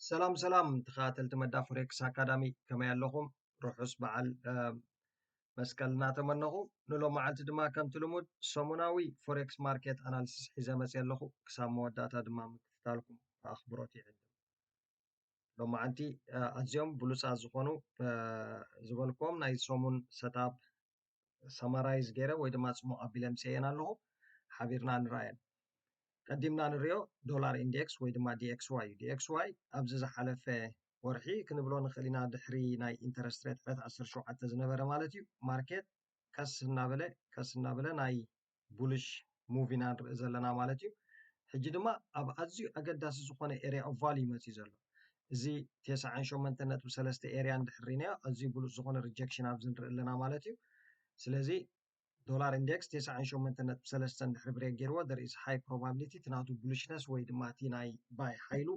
ሰላም ሰላም ተኸታተልቲ መዳ ፎሬክስ ኣካዳሚ፣ ከመይ ኣለኹም? ርሑስ በዓል መስቀል እናተመነኹ፣ ንሎማዓንቲ ድማ ከምቲ ልሙድ ሰሙናዊ ፎሬክስ ማርኬት ኣናሊሲስ ሒዘ መፅየ ኣለኹ። ክሳብ መወዳእታ ድማ ምክትታልኩም ብኣኽብሮት ይዕድም። ሎማዓንቲ ኣዝዮም ብሉፃት ዝኾኑ ዝበልክዎም ናይ ሰሙን ሰታፕ ሰማራይዝ ገይረ ወይ ድማ ፅሙቕ ኣቢለ ምፅኤን ኣለኹ። ሓቢርና ንረኣየን። ቀዲምና ንሪኦ ዶላር ኢንዴክስ ወይ ድማ ዲ ኤክስ ዋይ እዩ። ዲ ኤክስ ዋይ ኣብዚ ዝሓለፈ ወርሒ ክንብሎ ንኽእል ኢና፣ ድሕሪ ናይ ኢንተረስት ሬት ዕለት ዓሰርተ ሸውዓተ ዝነበረ ማለት እዩ፣ ማርኬት ቀስ እናበለ ቀስ እናበለ ናይ ቡልሽ ሙቭ ኢና ንርኢ ዘለና ማለት እዩ። ሕጂ ድማ ኣብ ኣዝዩ ኣገዳሲ ዝኾነ ኤሪያ ኦፍ ቫልዩ መፅዩ ዘሎ። እዚ ተስዓን ሸሞንተን ነጥቢ ሰለስተ ኤሪያ እንድሕር ርኢናዮ፣ ኣዝዩ ብሉፅ ዝኾነ ሪጀክሽን ኣብዚ ንርኢ ኣለና ማለት እዩ። ስለዚ ዶላር ኢንዴክስ ተስዓን ሸሞንተን ነጥቢ ሰለስተ እንድሕር ብሬክ ገይርዎ፣ there is high probability እቲ ናቱ ቡሊሽነስ ወይ ድማ እቲ ናይ ባይ ሓይሉ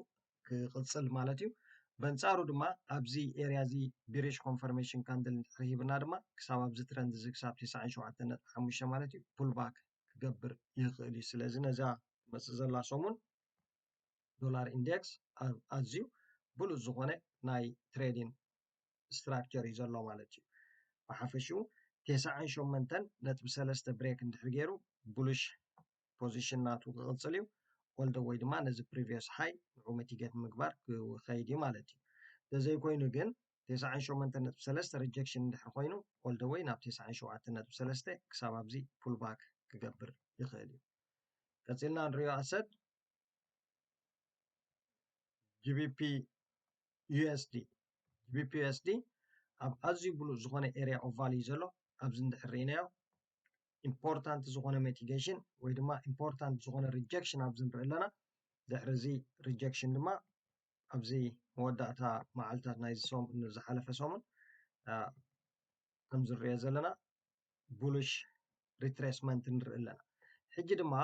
ክቕፅል ማለት እዩ። በንፃሩ ድማ ኣብዚ ኤሪያ እዚ ቢሪሽ ኮንፈርሜሽን ካንድል እንድሕር ሂብና ድማ ክሳብ ኣብዚ ትረንድ እዚ ክሳብ ተስዓን ሸውዓተን ነጥቢ ሓሙሽተ ማለት እዩ ፑል ባክ ክገብር ይኽእል እዩ። ስለዚ ነዛ ትመፅእ ዘላ ሰሙን ዶላር ኢንዴክስ ኣብ ኣዝዩ ብሉፅ ዝኾነ ናይ ትሬዲንግ ስትራክቸር እዩ ዘሎ ማለት እዩ። ብሓፈሽኡ ተስዓን ሸሞንተን ነጥቢ ሰለስተ ብሬክ እንድሕር ገይሩ ቡልሽ ፖዚሽን ናቱ ክቕፅል እዩ። ኦል ደ ወይ ድማ ነዚ ፕሪቪየስ ሃይ ንዑ ሚቲጌት ንምግባር ክኸይድ እዩ ማለት እዩ። እንተዘይኮይኑ ግን ተስዓን ሸሞንተን ነጥቢ ሰለስተ ሪጀክሽን እንድሕር ኮይኑ ኦል ደ ወይ ናብ ተስዓን ሸውዓተን ነጥቢ ሰለስተ ክሳብ ኣብዚ ፑል ባክ ክገብር ይኽእል እዩ። ቀፂልና ንሪኦ ኣሰድ ጂ ቢ ፒ ዩ ኤስ ዲ። ጂ ቢ ፒ ዩ ኤስ ዲ ኣብ ኣዝዩ ብሉፅ ዝኾነ ኤሪያ ኦፍ ቫልዩ ዘሎ ኣብዚ እንድሕር ርኢናዮ ኢምፖርታንት ዝኾነ ሚቲጌሽን ወይ ድማ ኢምፖርታንት ዝኾነ ሪጀክሽን ኣብዚ ንርኢ ኣለና። ድሕሪ እዚ ሪጀክሽን ድማ ኣብዚ መወዳእታ መዓልታት ናይዚ ሰሙን ዝሓለፈ ሰሙን አ፣ ከም ዝንሪኦ ዘለና ቡልሽ ሪትሬስመንት ንርኢ ኣለና። ሕጂ ድማ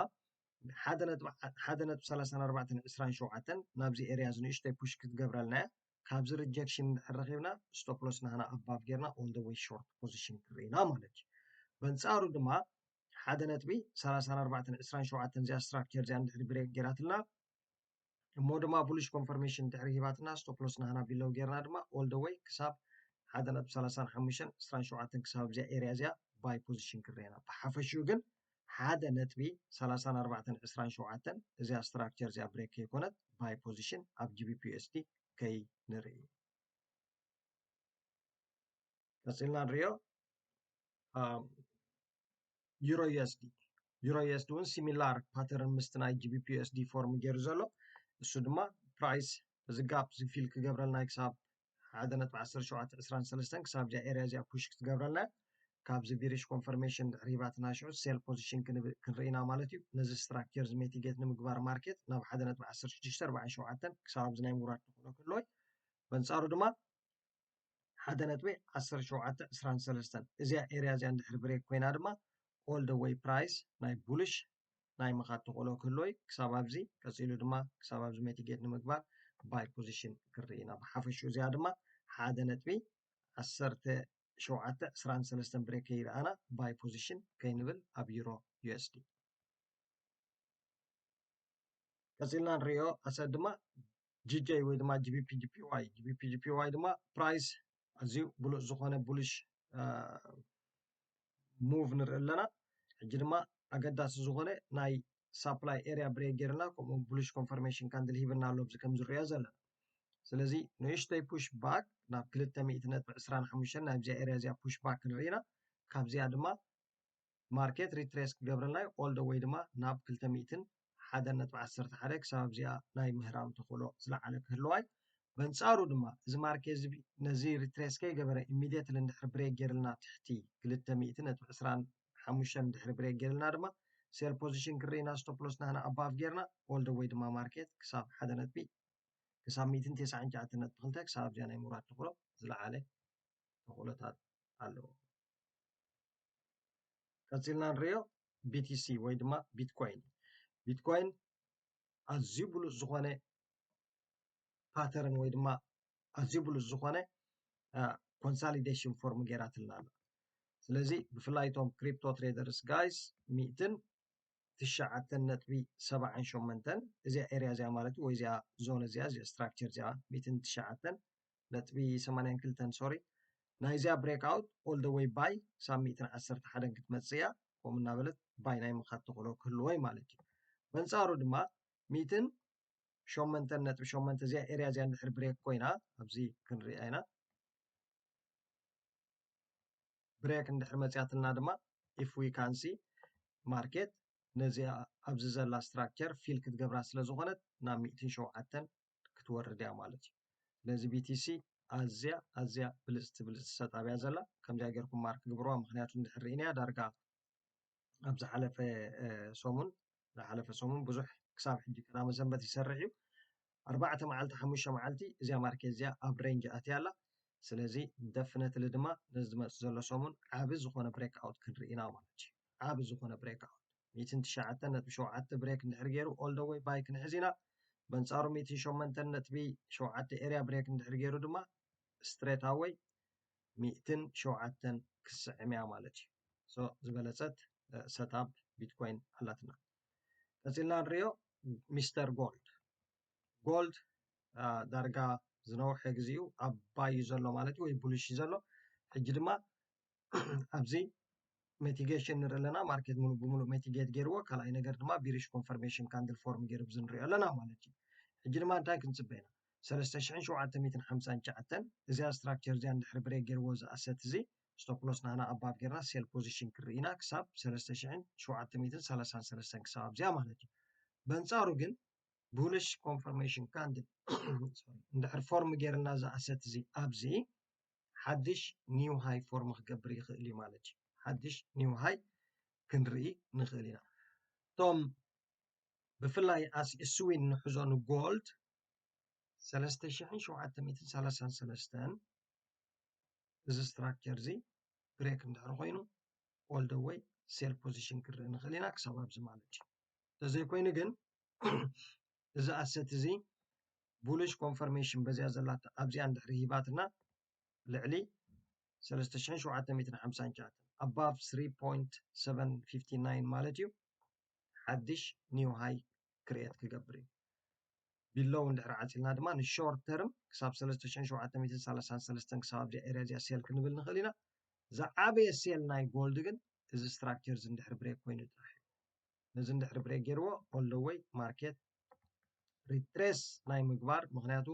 ሓደ ነጥቢ ሰላሳን ኣርባዕተን ዕስራን ሸውዓተን ናብዚ ኤሪያ እዚ ንእሽተይ ፑሽ ክትገብረልና እያ። ካብዚ ሪጀክሽን እንድሕር ረኺብና ስቶፕ ሎስ ናህና ኣባቭ ጌርና ኦል ደ ወይ ሾርት ፖዚሽን ክርኢና ማለት እዩ። በንፃሩ ድማ ሓደ ነጥቢ ሰላሳን ኣርባዕተን ዕስራን ሸውዓተን እዚኣ ስትራክቸር እዚኣ እንድሕር ብሬክ ጌራትልና እሞ ድማ ቡሊሽ ኮንፈርሜሽን ድሕሪ ሂባትና ስቶፕ ሎስ ናህና ቢሎው ጌርና ድማ ኦል ደ ወይ ክሳብ ሓደ ነጥቢ ሰላሳን ሓሙሽተን ዕስራን ሸውዓተን ክሳብ እዚኣ ኤሪያ እዚኣ ባይ ፖዚሽን ክርኤና። ብሓፈሽኡ ግን ሓደ ነጥቢ ሰላሳን ኣርባዕተን ዕስራን ሸውዓተን እዚኣ ስትራክቸር እዚኣ ብሬክ ከይኮነት ባይ ፖዚሽን ኣብ ጂ ቢ ፒ ዩ ኤስ ዲ ከይንርኢ። ቀፂልና ንሪኦ ዩሮ ዩ ኤስ ዲ። ዩሮ ዩ ኤስ ዲ እውን ሲሚላር ፓተርን ምስቲ ናይ ጂ ቢ ፒ ዩ ኤስ ዲ ፎርም ገይሩ ዘሎ። እሱ ድማ ፕራይስ እዚ ጋፕ እዚ ፊል ክገብረልና ክሳብ ሓደ ነጥቢ ዓሰርተ ሸውዓተ ዕስራን ሰለስተን ክሳብ እዚኣ ኤሪያ እዚኣ ፑሽ ክትገብረልና ካብዚ ቢሪሽ ኮንፈርሜሽን ድሕሪ ሂባትና ሽዑ ሴል ፖዚሽን ክንርኢ ኢና ማለት እዩ። ነዚ ስትራክቸር እዚ ሜቲጌት ንምግባር ማርኬት ናብ ሓደ ነጥቢ ዓሰርተ ሽዱሽተ ኣርባዕን ሸውዓተን ክሳብ ኣብዚ ናይ ምውራድ ተኽእሎ ክህልዎ እዩ። በንፃሩ ድማ ሓደ ነጥቢ ዓሰርተ ሸውዓተ ዕስራን ሰለስተን እዚኣ ኤሪያ እዚኣ እንድሕር ብሬክ ኮይና ድማ ኦል ደ ወይ ፕራይስ ናይ ቡልሽ ናይ ምኻድ ተኽእሎ ክህልዎ እዩ። ክሳብ ኣብዚ ቀፂሉ ድማ ክሳብ ኣብዚ ሜቲጌት ንምግባር ባይ ፖዚሽን ክርኢ ኢና። ብሓፈሽኡ እዚኣ ድማ ሓደ ነጥቢ ዓሰርተ ሸውዓተ ዕስራን ሰለስተን ብሬክ ከይረኣና ባይ ፖዚሽን ከይንብል ኣብ ዩሮ ዩ ኤስ ዲ። ቀፂልና ንሪኦ ኣሰድ ድማ ጂ ጄ ወይ ድማ ጂ ቢ ፒ ጂ ፒ ዋይ። ጂ ቢ ፒ ጂ ፒ ዋይ ድማ ፕራይስ ኣዝዩ ብሉፅ ዝኾነ ቡልሽ ሙቭ ንርኢ ኣለና። ሕጂ ድማ ኣገዳሲ ዝኾነ ናይ ሳፕላይ ኤሪያ ብሬክ ጌርና ከምኡ ቡልሽ ኮንፈርሜሽን ካንድል ሂብና ኣሎ ኣብዚ ከም ዝሪኦ ዘለና። ስለዚ ንእሽተይ ፑሽ ባክ ናብ ክልተ ሚእቲ ነጥቢ ዕስራን ሓሙሽተን ናብዚኣ ኤሪያ እዚኣ ፑሽ ባክ ንርኢና። ካብዚኣ ድማ ማርኬት ሪትሬስ ክገብረልና እዩ ኦል ደ ወይ ድማ ናብ ክልተ ሚእትን ሓደ ነጥቢ ዓሰርተ ሓደ ክሳብ ኣብዚኣ ናይ ምህራም ተኽእሎ ዝለዓለ ክህልዋ እዩ። በንፃሩ ድማ እዚ ማርኬት እዚ ነዚ ሪትሬስ ከይገበረ ኢሚድየትሊ እንድሕር ብሬክ ገይርልና ትሕቲ ክልተ ሚእቲ ነጥቢ ዕስራን ሓሙሽተን እንድሕር ብሬክ ገይርልና ድማ ሴል ፖዚሽን ክርኢና ስቶፕ ሎስ ናህና ኣባቭ ጌርና ኦል ደ ወይ ድማ ማርኬት ክሳብ ሓደ ነጥቢ ክሳብ ሚእትን ተስዓን ትሽዓተን ነጥቢ ክልተ ክሳብ ኣብዚኣ ናይ ምውራድ ተኽእሎ ዝለዓለ ተኽእሎታት ኣለዎ። ቀፂልና ንሪኦ ቢ ቲ ሲ ወይ ድማ ቢትኮይን። ቢትኮይን ኣዝዩ ብሉፅ ዝኾነ ፓተርን ወይ ድማ ኣዝዩ ብሉፅ ዝኾነ ኮንሳሊዴሽን ፎርም ገይራትልና ኣላ። ስለዚ ብፍላይ እቶም ክሪፕቶ ትሬደርስ ጋይስ ሚእትን ትሽዓተን ነጥቢ ሰብዓን ሸሞንተን እዚኣ area እዚኣ ማለት እዩ ወይ እዚኣ zone እዚኣ እዚኣ structure እዚኣ ሚእትን ትሽዓተን ነጥቢ ሰማንያን ክልተን sorry ናይዚኣ breakout all the way buy ክሳብ ሚእትን ዓሰርተ ሓደን ክትመጽእ እያ። ከምኡ እናበለት buy ናይ ምኻድ ተኽእሎ ክህልዎ እዩ ማለት እዩ። በንጻሩ ድማ ሚእትን ሸሞንተን ነጥቢ ሸሞንተ እዚኣ area እዚኣ እንድሕር break ኮይና ኣብዚ ክንሪኣ ኢና። Break እንድሕር መጽያትና ድማ if we can see market ነዚኣ ኣብዚ ዘላ structure fill ክትገብራ ስለ ዝኾነት ናብ ሚእትን ሸውዓተን ክትወርድ እያ ማለት እዩ። ስለዚ BTC ኣዝያ ኣዝያ ብልጽቲ ብልጽቲ setup እያ ዘላ። ከምዚኣ ጌርኩም mark ግብርዋ፣ ምኽንያቱ እንድሕር ርኢናያ ዳርጋ ኣብ ዝሓለፈ ሰሙን ዝሓለፈ ሰሙን ብዙሕ ክሳብ ሕጂ ቀዳመ ሰንበት ይሰርሕ እዩ። ኣርባዕተ መዓልቲ ሓሙሽተ መዓልቲ እዚኣ market እዚኣ ኣብ range ኣትያ ኣላ። ስለዚ definitely ድማ ነዚ ዝመጽእ ዘሎ ሰሙን ዓቢ ዝኾነ breakout ክንርኢ ኢና ማለት እዩ። ዓቢ ዝኾነ breakout ሚእትን ትሽዓተን ነጥቢ ሸውዓተ break እንድሕር ገይሩ all the way buy ክንሕዝ ኢና። በንጻሩ ሚእትን ሸሞንተን ነጥቢ ሸውዓተ area break እንድሕር ገይሩ ድማ straight away ሚእትን ሸውዓተን ክስዕም እያ ማለት እዩ። So ዝበለጸት setup Bitcoin ኣላትና። ቀጺልና ንሪኦ ሚስተር ጎልድ። ጎልድ ዳርጋ ዝነውሐ ግዜኡ ኣብ buy እዩ ዘሎ ማለት እዩ ወይ bullish እዩ ዘሎ። ሕጂ ድማ ኣብዚ mitigation ንርኢ ኣለና። ማርኬት ሙሉእ ብሙሉእ mitigate ገይርዎ። ካልኣይ ነገር ድማ bearish confirmation candle form ገይሩ ኣብዚ ንሪኦ ኣለና ማለት እዩ። ሕጂ ድማ እንታይ ክንጽበ ኢና? ሰለስተ ሽሕን ሸውዓተ ሚእትን ሓምሳን ትሽዓተን እዚኣ structure እዚኣ እንድሕር break ገይርዎ እዚ asset እዚ stop loss ናህና above ገይርና sell position ክርኢ ኢና ክሳብ ሰለስተ ሽሕን ሸውዓተ ሚእትን ሰላሳን ሰለስተን ክሳብ ኣብዚኣ ማለት እዩ። በንጻሩ ግን bullish confirmation candle እንድሕር form ገይርና እዚ asset እዚ ኣብዚ ሓድሽ new high form ክገብር ይኽእል እዩ ማለት እዩ። ሓድሽ new high ክንርኢ ንኽእል ኢና። እቶም ብፍላይ as a swing ንሕዞ ንጎልድ ሰለስተ ሽሕን ሸውዓተ ሚእትን ሰላሳን ሰለስተን እዚ structure እዚ break እንድሕር ኮይኑ all the way sell position ክንርኢ ንኽእል ኢና ክሳብ ኣብዚ ማለት እዩ። እንተዘይኮይኑ ግን እዚ asset እዚ bullish confirmation በዚኣ ዘላታ ኣብዚኣ እንድሕር ሂባትና ልዕሊ ሰለስተ ሽሕን ሸውዓተ ሚእትን ሓምሳን ትሽዓተን above three point seven fifty nine ማለት እዩ ሓድሽ new high create ክገብር እዩ። Below እንድሕር ዓጺልና ድማ ን short term ክሳብ ሰለስተ ሽሕን ሸውዓተ ሚእትን ሰላሳን ሰለስተን ክሳብ ኣብዚኣ area እዚኣ sell ክንብል ንኽእል ኢና። ዝዓበየ sell ናይ ጎልድ ግን እዚ structure እዚ እንድሕር break ኮይኑ ጥራሕ እዩ። ነዚ እንድሕር break ገይርዎ all the way market retrace ናይ ምግባር፣ ምኽንያቱ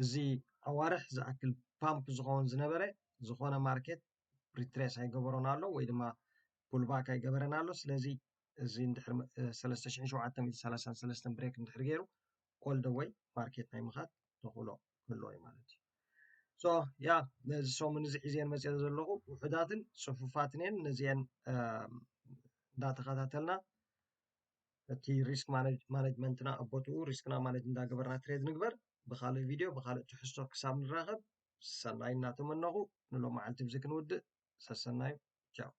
እዚ ኣዋርሕ ዝኣክል pump ዝኸውን ዝነበረ ዝኾነ market retrace ኣይገበሮን ኣሎ ወይ ድማ pullback ኣይገበረን ኣሎ። ስለዚ እዚ እንድሕር ሰለስተ ሽሕን ሸውዓተ ሚእትን ሰላሳን ሰለስተን break እንድሕር ገይሩ all the way market ናይ ምኻድ ተኽእሎ ክህልዎ እዩ ማለት እዩ። So yeah ነዚ ሰሙን እዚ ሒዘን መፅኦ ዘለኹ ውሑዳትን ፅፉፋትን እየን። ነዚአን እንዳተኸታተልና እቲ risk management ና ኣብ ቦትኡ risk ና manage እንዳገበርና trade ንግበር። ብካልእ video ብካልእ ትሕዝቶ ክሳብ ንራኸብ ሰናይ እናተመነኹ ንሎመዓልቲ ብዚ ክንውድእ። ሰሰናዩ። ቻው።